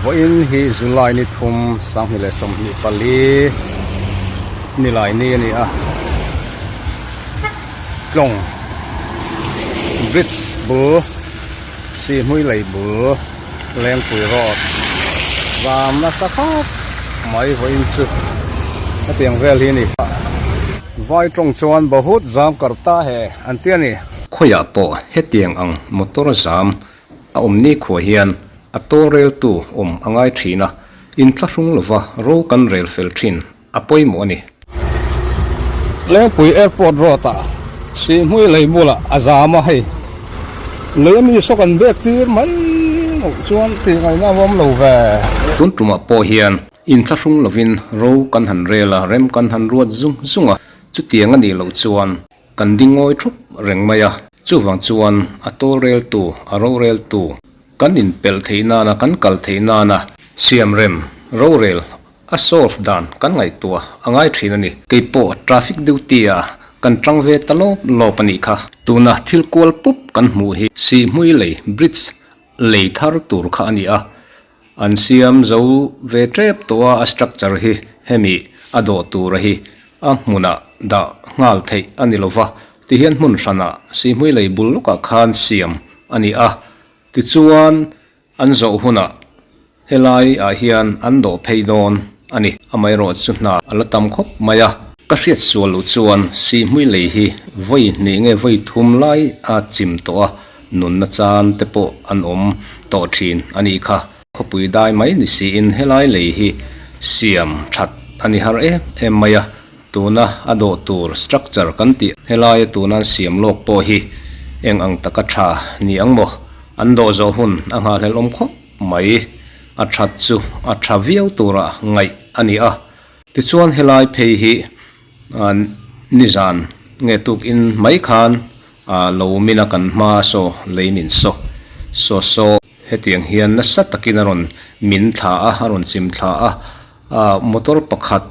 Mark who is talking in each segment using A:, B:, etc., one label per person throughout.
A: Vawiin hi July ni thum 2024 nilai ni a ni a, Tlawng Bridge bul Sihhmui lei bul Lengpui Road zam nasa khawp mai vawiin chu hetiang vel hi a ni. Vai tawng chuan bahut zam karta he an ti a ni.
B: Khawiah pawh hetiang ang motor zam a awm nikhua hian a tawlreltu awm a ngai thin a, inthlahrung lova ro kan rel fel thin a pawimawh a ni.
A: Lengpui Airport Road ah Sihhmui lei bulah a zam a, hei lei ami saw kan bek tir mai loh chuan tih ngaihna a awm lo ve.
B: Tun tumah pawh hian inthlahrung lovin ro kan han rel a, rem kan han ruat zung zung a, chutiang a nih loh chuan kan ding ngawi thup reng mai a, chuvang chuan a tawlreltu, a roreltu kan inpelh theih nana kan kal theih nana siamrem rorel A solve dan kan ngaihtuah a ngai thin a ni. Kei pawh traffic duty ah kan tang ve ta lawp lawp a nih kha. Tuna thil kual pup kan hmuh hi Sihhmui lei bridge lei thar tur kha a ni a. An siam zo ve tep tawh a, a structure hi hemi a dawh tura hi a hmunah dah nghal theih a ni lova. Tihian hmun hranah Sihhmui lei bul lawkah khan siam a ni a. Tichuan An zawh hunah helai ah hian an dawh phei dawn a ni. Amaherawh chu hna a la tam khawp mai a. Ka hriat sual loh chuan Sihhmui lei hi vawi hnih nge vawi thum lai a chim tawh a, nunna chan te pawh an awm tawh thin a nih kha. Khawpui dai mai ni siin helai lei hi siam that a ni har em em mai a, tuna a dawh tur structure kan tih helaia tuna an siam lawk pawh hi eng ang taka tha ni ang maw? An dawh zawh hun a nghahhlelh awm khawp mai. A that chu a tha viau tura ngaih a ni a. Tichuan helai phei hi nizan nge tukin mai khan lo min a kan hma saw lei min saw saw saw hetiang hian nasa takin a rawn min thla a, a rawn chim thla a. Motor pakhat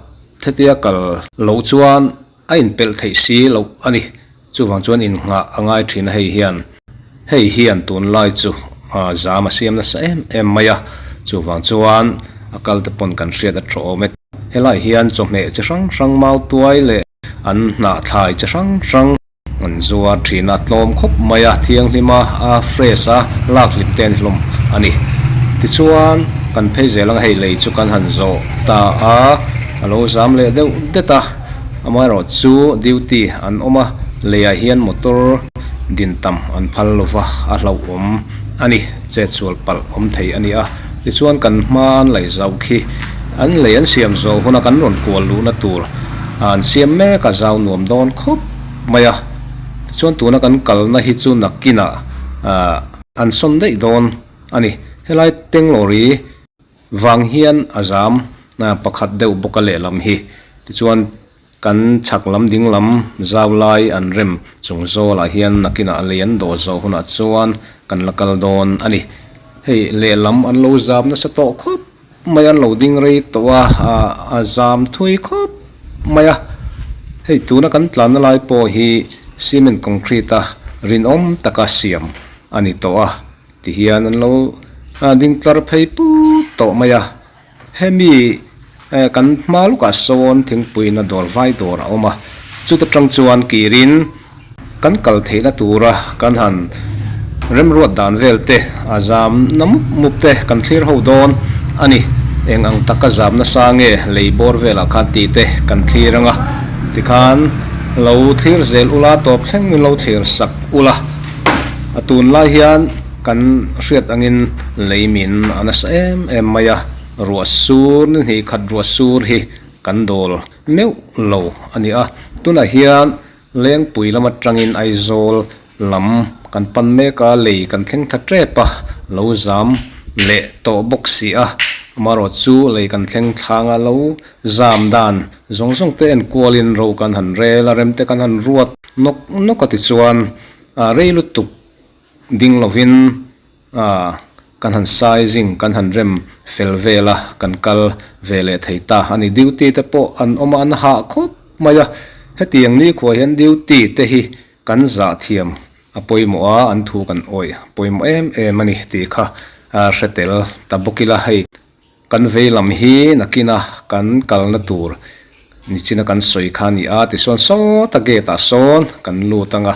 B: hetia kal loh chuan A inpelh theih si loh a ni. Chuvang chuan innghah a ngai thin a hei hian. Hei hian tunlai chu zam a siam nasa em em mai a. Chuvang chuan a kal te pawn kan hriat a tha awm e. Helai hian chawhmeh chi hrang hrang mau tuai leh an hnah thlai chi hrang hrang an zuar thin a, tlawm khawp mai a, thianghlim a, a fresh a, lak hlim te an hlawm a ni. Tichuan kan phei zel ang hei lei chu kan han zawh ta a, a lo zam leh deuh det a. Amaherawh chu duty an awm a, leiah hian motor din tam an phal lova a hlauhawm a ni, chetsual palh awm thei a ni a. Tichuan kan hma an lei zauh khi an lei an siam zawh huna kan rawn kual luhna tur an siam mek a zau nuam dawn khawp mai a. Tichuan tuna kan kalna hi chu nakinah an sawn daih dawn a ni. Helai Tenglawri Vang hian a zam pakhat deuh bawk a lehlam hi. Tichuan kan chhak lam ding lam zau lai an rem chung zawlah hian nakinah lei an dawh zawh hunah chuan kan la kal dawn a ni. Hei lehlam an lo zam nasa tawh khawp mai a, an lo ding rei tawh a, a zam thui khawp mai a. Hei tuna kan tlanna lai pawh hi cement concrete a rinawm taka siam a ni tawh a. Tihian an lo ding tlar phei put tawh mai a, hemi kan hma lukah sawn thingpuina dawr vai dawr a awm a, chuta tang chuan kirin kan kal theihna tura kan han remruat dan vel te a zam na mup mup te kan thlir ho dawn a ni. Eng ang taka zam nasa nge lei bawr velah khan tih te kan thlir ang a, tikhan lo thlir zel ula tawp thleng min lo thlir sak ula. A tunlai hian kan hriat angin lei min a nasa em em mai a, ruah sur ni hnih khat ruah sur hi kan dawl meuh lo a ni a. Tunah hian Lengpui lam atangin Aizawl lam kan pan mek a, lei kan thleng tha tep a, lo zam leh tawh bawk si a, amaherawh chu lei kan thleng thlang a, lo zam dan zawng zawng te enkualin ro kan han rel a, rem te kan han ruat nawk nawk a tichuan Ah rei lutuk ding lovin ah kan han sizing kan han rem fel vel a, kan kal ve leh thei ta a ni. Duty te pawh an awm a, an hah khawp mai a, hetiang nikhua hian duty te hi Kan zah thiam a pawimawh a, an thu kan awih a pawimawh em em a ni tih kha hre tel ta bawk ila hei. Kan vei lam hi nakina kan kalna tur nichina kan sawi kha a ni a, tichuan sawta gate ah sawn kan lut ang a,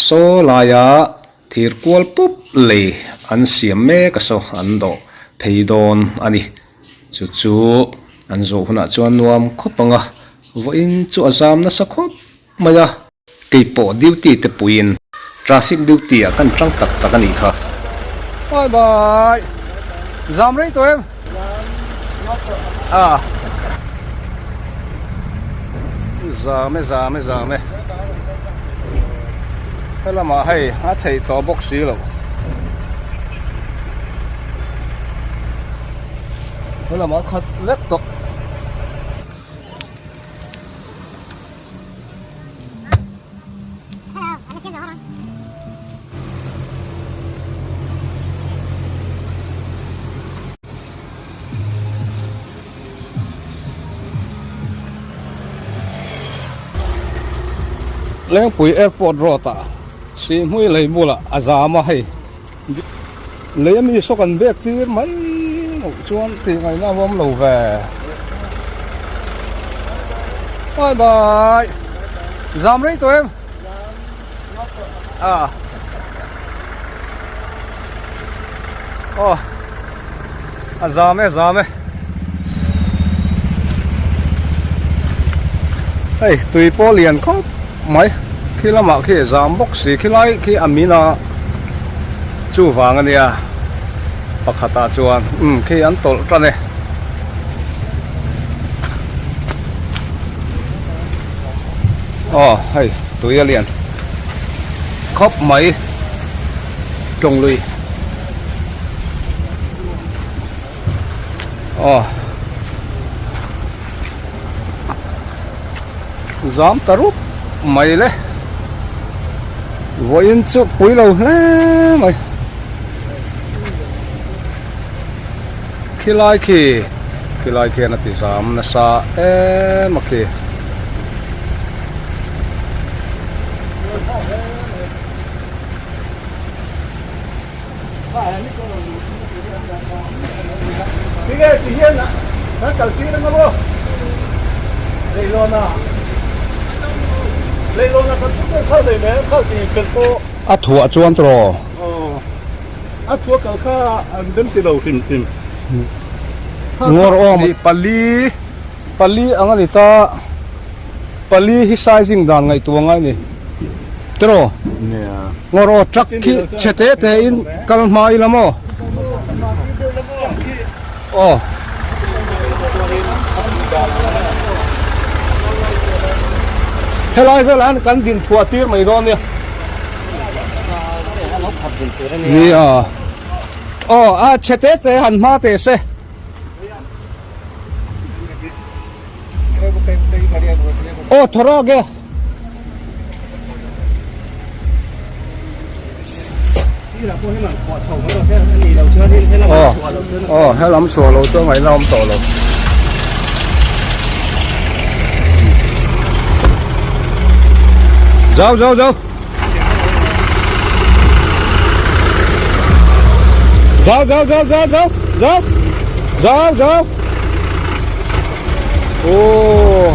B: saw laia thir kual pup lei an siam mek a saw an dawh phei dawn a ni. Chu chu an zawh hunah chuan nuam khawp ang a, vawiin chu a zam nasa khawp mai a. Kei pawh duty te puiin traffic duty ah kan tang tak tak a nih kha.
A: Bye bye. Zam rei tawh em? Ah. Zam e zam e zam e. Helamah hei a theih tawh bawk si lo. Helamah khat vek tawh. Lengpui airport road ah Sihhmui lei bulah a zam a hei lei ami saw kan bek tir mai loh chuan tih ngaihna a awm lo ve bye bye zam rei tawh em a aw a zam e zam e hei tui pawh lian khawp mai khi lamah khi a zam bawk si khilai khi a min a chuvang a nia pakhatah chuan umm khi an tawlh tan e. Aw hei tui a lian khawp mai tawng lui aw zam ta rup mai le vawiin chu pui lo hle mai Khilai khi khilai khian a ti zam nasa em a khi. Tinge ti hian kan kal tir anga maw? Leihlawn a Leihlawn a kan thu ber khal nei mai khal ti fel pawh. A thuah chuan tawh. Aw. A thua kal kha an rem ti lo hrim hrim. Ngawr awm. Ni pali, pali ang a ni ta. Pali hi sizing dan ngaihtuah ngai ni. Tiraw? Nia. Ngawr aw truck khi chhe te te in kal hma ila maw? Aw. Helai velah hian kan din thuah tir mai dawn nia. Nia. Aw a chhe te te han hma teh se. Aw thawh rawk e. Aw helam chhuah lo chuan ngaihna awm tawh lo. Zau zau zau. Zau zau zau zau zau zau zau zau. Aw.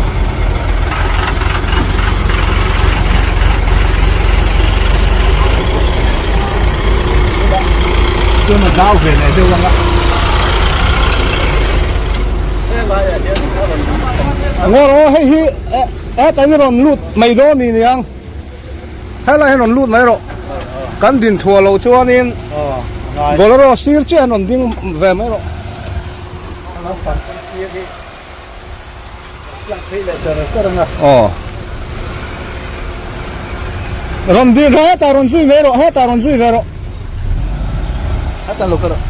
C: Chuan a zau ve leh deuh ang a.
A: Ngawr aw hei hi heta hi rawn lut mai dawn ni niang. Helai hian rawn lut mai rawh. Kan din thuah loh chuanin Bolero sir chiah hian rawn ding ve mai rawh. Aw. Rawn ding hetah rawn zui ve rawh hetah rawn zui ve rawh.
C: Hetah lo ka rawh.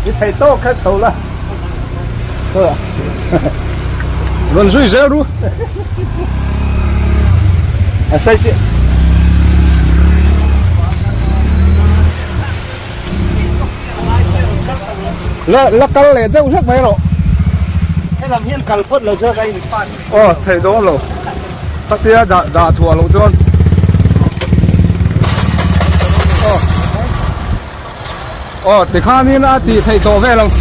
C: I thei tawk kha chho la.
A: Rawn zui zel ru.
C: A sai si.
A: La la kal leh deuh hlek mai rawh.
C: Helam hian kal phawt lo chuan ka in pan.
A: Aw thei dawn lo. Khatia dah dah thuah loh chuan. Aw tikhanin a tih theih tawh vel ang.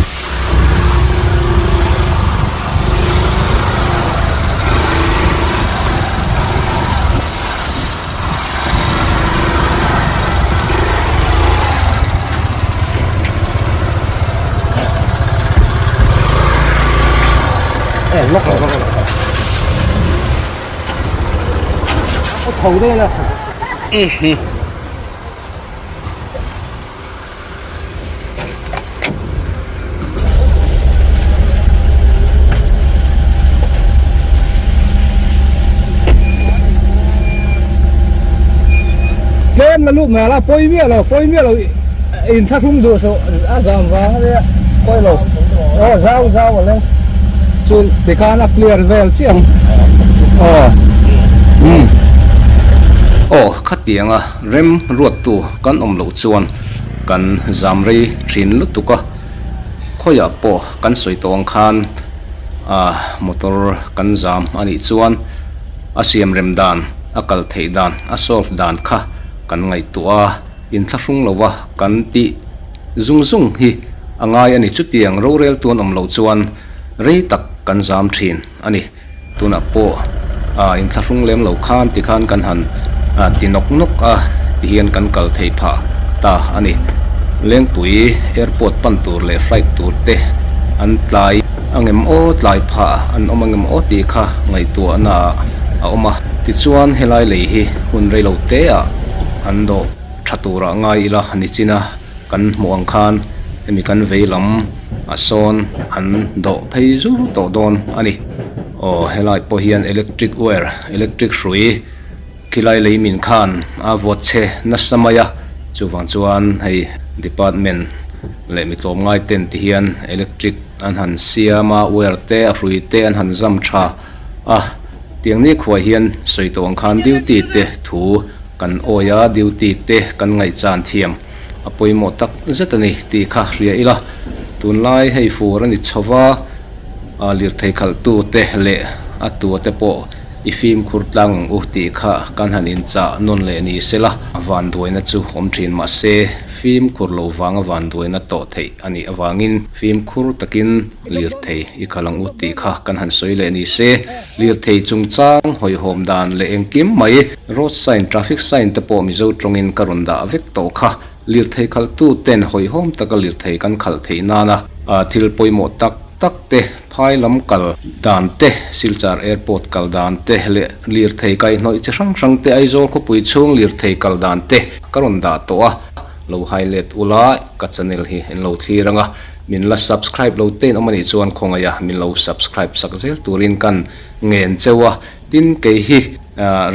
A: Tlem la lut mai la pawi miah lo pawi miah lo in thlahrung duh suh a zam vang a nia pawi lo aw zau zau a leng chu tikhan a clear vel chiah ang aw umm.
B: Aw khatianga rem ruattu kan awm loh chuan kan zam rei thin lutuk a, khawiah pawh kan sawi tawh ang khan ah motor kan zam a nih chuan a siam rem dan, a kal theih dan, a solve dan kha kan ngaihtuah a, inthlahrung lova kan tih zung zung hi a ngai a ni. Chutiang rorel tu an awm loh chuan rei tak kan zam thin a ni. Tunah pawh ah inthlahrung lem lo khan tikhan kan han ah ti nawk nawk a tihian kan kal theih phah ta a ni. Lengpui airport pan tur leh flight tur te an tlai angem aw tlai phah an awm angem aw tih kha ngaihtuahna ah a awm a. Tichuan helai lei hi hun reilo te ah an dawh tha turah ngai ila nichina Kan hmuh ang khan hemi kan vei lam a sawn an dawh phei zur tawh dawn a ni. Aw helai pawh hian electric wire electric hrui khilai lei min khan a vawt chhe nasa mai a, chuvang chuan hei department leh mi tlawmngai ten ti hian electric an han siam a wire te a hrui te an han zam tha a, tiang ni khuai hian sawi tawh ang khan duty te thu kan awi a duty te kan ngaihchan thiam. A pawimawh tak zet a ni tih kha hria ila, tunlai hei fur a ni chho va, lirthei khalhtu te leh a tua te pawh i fimkhur tlang ang u tih kha kan han inchah nawn leh ni sela, vanduaina chu awm thin mahse fimkhur lo vanga vanduaina tawh theih a nih avangin fimkhur takin lirthei i khalh ang u tih kha kan han sawi leh ni se, lirthei chungchang hawihhawm dan leh engkim mai road sign, traffic sign te pawh Mizo tawngin ka rawn dah vek tawh kha. Lirthei khalhtu ten hawihhawm taka lirthei kan khalh theih nana thil pawimawh tak tak te, phai lam kal dan te, Silchar airport kal dan te leh lirthei kaihhnawih chi hrang hrang te, Aizawl khawpui chhung lirthei kal dan te ka rawn dah tawh a, lo highlight ula ka channel hi in lo thlir ang a. Min la subscribe lo te in awm anih chuan khawngaih a min lo subscribe sak zel turin kan ngen cheu a, tin kei hi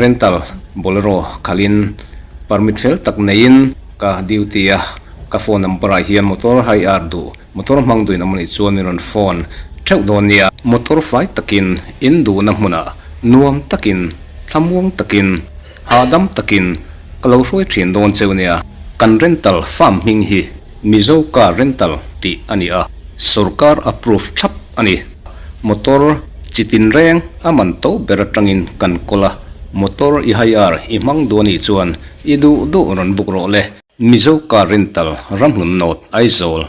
B: rental bolero khalhin permit fel tak neiin ka duty a, ka phone number ah hian motor hire duh motor hmang duhin awm anih chuan min rawn phone theuh dawn nia. Motor fai takin in duhna hmunah nuam takin thlamuang takin hahdam takin ka lo hruai thin dawn cheu nia. Kan rental farm hming hi Mizo Car Rental tih a ni a, sorkar approve thlap a ni. Motor chi tinreng a man to ber atangin kan kawl a, motor i hire i hmang duh a nih chuan i duh duh rawn book rawh le. Mizo Car Rental Ramhlun North Aizawl.